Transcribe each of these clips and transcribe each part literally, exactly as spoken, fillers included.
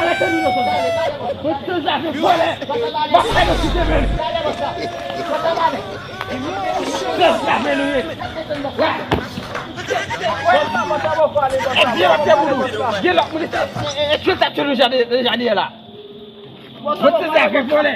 Arete nou, mesye. Mwen te zave vòlè. Mwen fè nou kite men. Te zave nou ye. E byen, wap fè pou nou. Gen lòt moun, e, e, e, e, sa te nou deja, deja, deja la. Mwen te zave vòlè.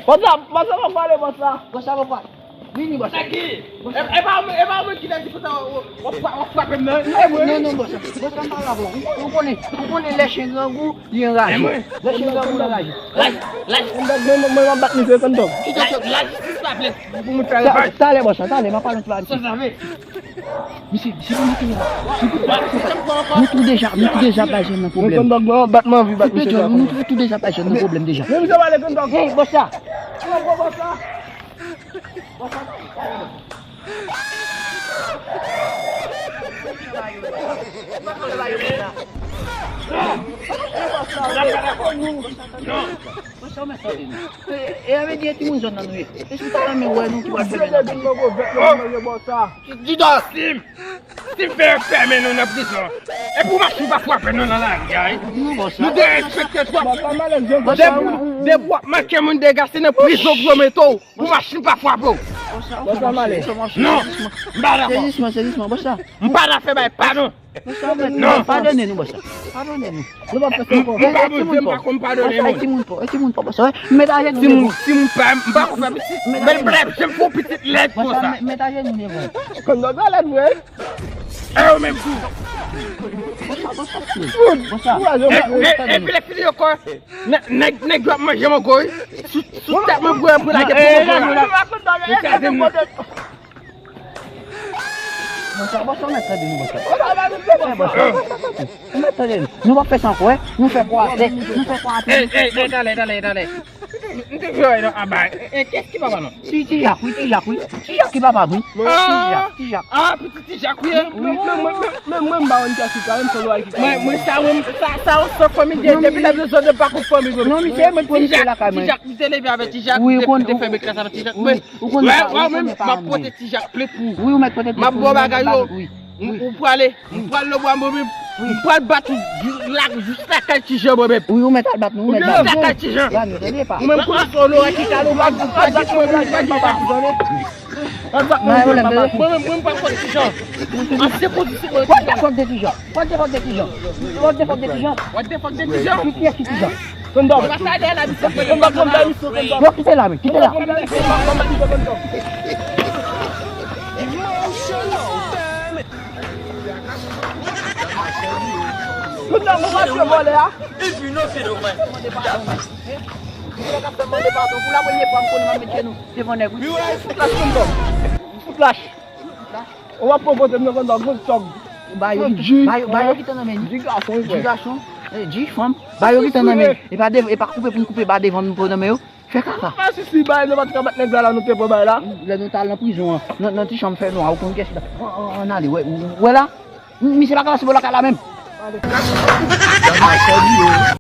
Bòs la, bòs la, pa pale, bòs la. Bòs la, pa pale. Vini, bòs la. Sa ki? E, e pa, e pa mwen ki te di konsa, w, w, w, w frape m nan. E mwen. Non, non, bòs la. Bòs la, pa la, bòs. Ou, ou konnen, ou konnen lè chen grangou, li anraje. E mwen. Lè chen grangou, li anraje. Laj, laj. Mwen, mwen, mwen, mwen bat misye konn tonm. Laj, laj, jistis pa plent. Pou mwen fè. Ta-, talè, bòs la, talè, m a pale yon ti bagay. Sa, sa vle. Misye, misye pa mache la. Misye pa mache la. Nou tou deja, nou tou deja bay jèn nan pwoblèm. Kondòk, non, bat m anvi bat misye sa. Nou tou, tou deja bay jèn nan pwoblèm deja. Men misye pale kondòk. Hey, bòs la. Bòs la. Bòs la, ou mèt tande nou. E, e, a vle di e timoun zòn nan nou ye. E si w ta renmen wè nou ki pral fè menaj. Didò, si m, si m fè yo fèmen nou nan prizon, e pou machin pa frape nou nan lari a, wi. Nou derespekte twòp. Depi, depi w ap manke moun dega, se nan prizon pou yo mete w, pou machin pa frape w. Non, m pa dakò. M pa nan fè bay padon. Bòs la, ou mèt padone nou, bòs la. Padone nou. Nou pa fè sa ankò. M pa bon, m pa konn padone moun. E timoun pa, e timoun pa, bòs la. Mèt ajenou devan. Timoun pa, m pa konn fè pitit. Bèl blèb, jan m fè yon pitit lèd konsa. Mèt ajenou devan. Kondòk la lèd vre. E ou menm tou. Bòs la, bòs la. Bòs la. E, e, epi lè fini ankò, nèg, nèg yo ap manje mango, wi. Sou, sou tèt mwen pou, pou lage pou mango la. Ou kraze m. Bòs la, bòs la, ou mèt tande nou, bòs la. Ou mèt tande nou. Nou p ap fè sa ankò, wi. Nou fè kwa atè. Nou fè kwa atè. Ey, ey, ey, talè, talè, talè. M te vle wè non, aba. E, e, kiyès ki papa non? Ti, Ti Jak, wi, Ti Jak, wi. Ti Jak ki papa m, wi. Ti Jak, Ti Jak. Ah, pitit Ti Jak, wi. Men, men, men, men, men, mwen, m pa konn kiyès ki papa m, se lwa ki papa m. Mwen, mwen, sa, mwen, sa, sa, yon sòt fanmi, de, depi lè bezwen de pa konn fanmi, non, misye, mwen, Ti Jak, Ti Jak, li te leve avè Ti Jak, li te, li te fè mekras avè Ti Jak. Ou konnen pa, ou konnen pa. M ap pote Ti Jak plent pou ou. Wi, ou mèt pote plent pou ou. M ap ba w bagay yo. Wi. Ou, ou prale, m pral nan bwa mwen menm. M pral bat ou la, jis lakay Ti Jan mwen menm. Wi, ou mèt al bat nou, ou mèt bat nou. Jis lakay Ti Jan. Ou menm konnen se yon lora ki kale, ou pa, ou pa bat mwen, ou pa bat mwen, tande. Mwen menm, mwen pa kont Ti Jan. An se kondisyon mwen Ti Jan. What the fuck de Ti Jan? What the fuck de Ti Jan? What the fuck de Ti Jan? Ki, kiyès ki Ti Jan? Kondòk. Kondòk, kondòk, kondòk. Yo, kite la, men, kite la. Kondòk, ou mache vòlè a. Mande padon, men. Mande padon. Pou la premye fwa, m konnen m ap met jenou devan nèg, wi. Fout lach, kondòk. Fout lach. Ou ap pran kote m nan kondòk, gwo tòg. Ba yo, ba yo, ba yo ki tan nan men li. Di gason, wi, frè. Di gason, eh, di fanm. Ba yo ki tan nan men. E pa de, e pa koupe pou n koupe ba devan nou pran nan men yo. Fè kaka. Pa sisi, ba yo, nou pa t ka bat nèg la, la, nou te pran bay la. Lè nou t al nan prizon an, nan, nan ti chanm fè nwa, ou konn kiyès ki ta. An, an, an ale, wè, wè la. Misye pa ka pase bò lakay la menm.